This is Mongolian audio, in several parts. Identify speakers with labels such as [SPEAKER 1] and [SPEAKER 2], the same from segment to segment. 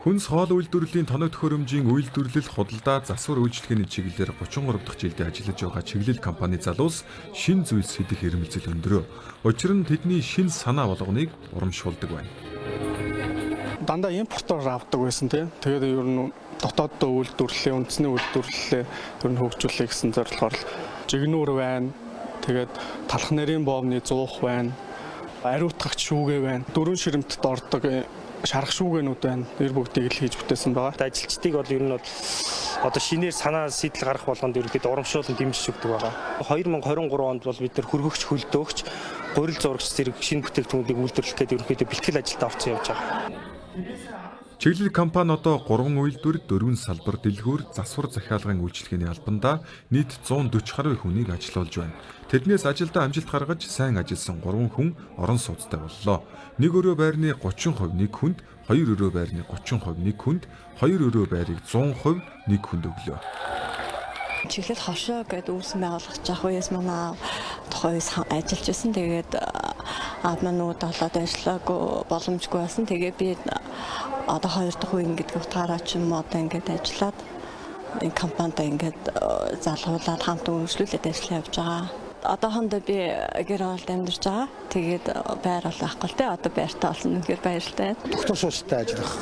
[SPEAKER 1] Хүнс хоол үйлдвэрлэлийн тоног төхөөрөмжийн үйлдвэрлэл, худалдаа, засвар үйлчилгээний чиглэлээр 33 дахь жилдээ ажиллаж байгаа чиглэл компани залуус шинэ зүйлс хийх эрмэлзэл өндрөө. Учир нь тэдний шинэ санаа болгоныг урамшуулдаг байна.
[SPEAKER 2] Дандаа импортоор авдаг байсан, тийм. Тэгээд ер нь дотооддоо үйлдвэрлэлээ, үндэсний үйлдвэрлэлээ ер нь хөгжүүлэе гэсэн зорилгоор л жигнүүр байна. Тэгээд талх нарийн боовны зуух байна. Ариутгагч шүүгээ байна. Дөрвөн ширэмтэд ордог шарах шүүгээнүүд байна. Тэр бүгдийг л хийж бүтээсэн байгаа.
[SPEAKER 3] Ажилчдыг бол ер нь бол одоо шинээр санаа сэтэл гарах болгонд ерөнхийдөө урамшуулан дэмжиж өгдөг байгаа. 2023 онд бол бид нар хөргөгч, хөлдөөгч, гурил зурагч зэрэг шинэ бүтээгдэхүүнүүдийг үйлдвэрлэх гээд ерөнхийдөө бэлтгэл ажилд орсон явж байгаа.
[SPEAKER 1] Чиглэл компани одоо 3 үйлдвэр, 4 салбар дэлгүүр, засвар захиалгын үйлчилгээний албандаа нийт 140 гаруй хүнийг ажилуулж байна. Тэднээс ажилдаа амжилт гаргаж сайн ажилласан 3 хүн орон сууцтай боллоо. Нэг өрөө байрны 30% нэг хүнд, хоёр өрөө байрны 30% нэг хүнд, хоёр өрөө байрыг 100% нэг хүнд өглөө.
[SPEAKER 4] Чиглэл хошоо гэдэг үүсгэн байгуулагч ах үеэс манай аав тухайн үеэс ажиллаж байсан. Тэгээд аав маань нүүд болоод ажиллаагүй, боломжгүй байсан. Тэгээ би одоо хоёр дахь үе гэдэг утгаараа ч юм уу одоо ингээд ажиллаад энэ компанид ингээд залгуулад хамт өргөжлүүлээд ажиллаа явж байгаа. Одоохондоо би гэр оролд амьдарч байгаа. Тэгээд байр бол авахгүй л те. Одоо байртай болсон, үнэхээр баяртай.
[SPEAKER 5] Тогтвор суурьтай ажиллах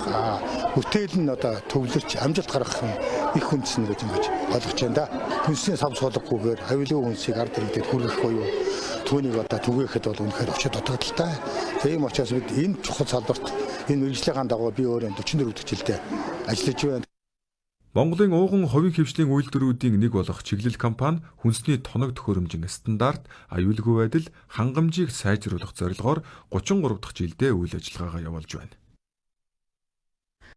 [SPEAKER 5] бүтээл нь одоо төвлөрч амжилт гаргах нь их хүндэс нь гэж ингэж ойлгож байна да. Хүнсний сав суулгахгүйгээр аюулгүй хүнсийг ард иргэдэд хүргэх буюу түүнийг одоо түгээхэд бол үнэхээр очиж дутагдалтай. Тийм учраас бид энэ чухал салбарт энэ мэргэжлийн дагуу би өөрөө 44 дахь жилдээ ажиллаж байна.
[SPEAKER 1] Монголын ууган хувийн хэвшлийн үйлдвэрүүдийн нэг болох чиглэл компани хүнсний тоног төхөөрөмжийн стандарт, аюулгүй байдал, хангамжийг сайжруулах зорилгоор 33 дахь жилдээ үйл ажиллагаагаа явуулж байна.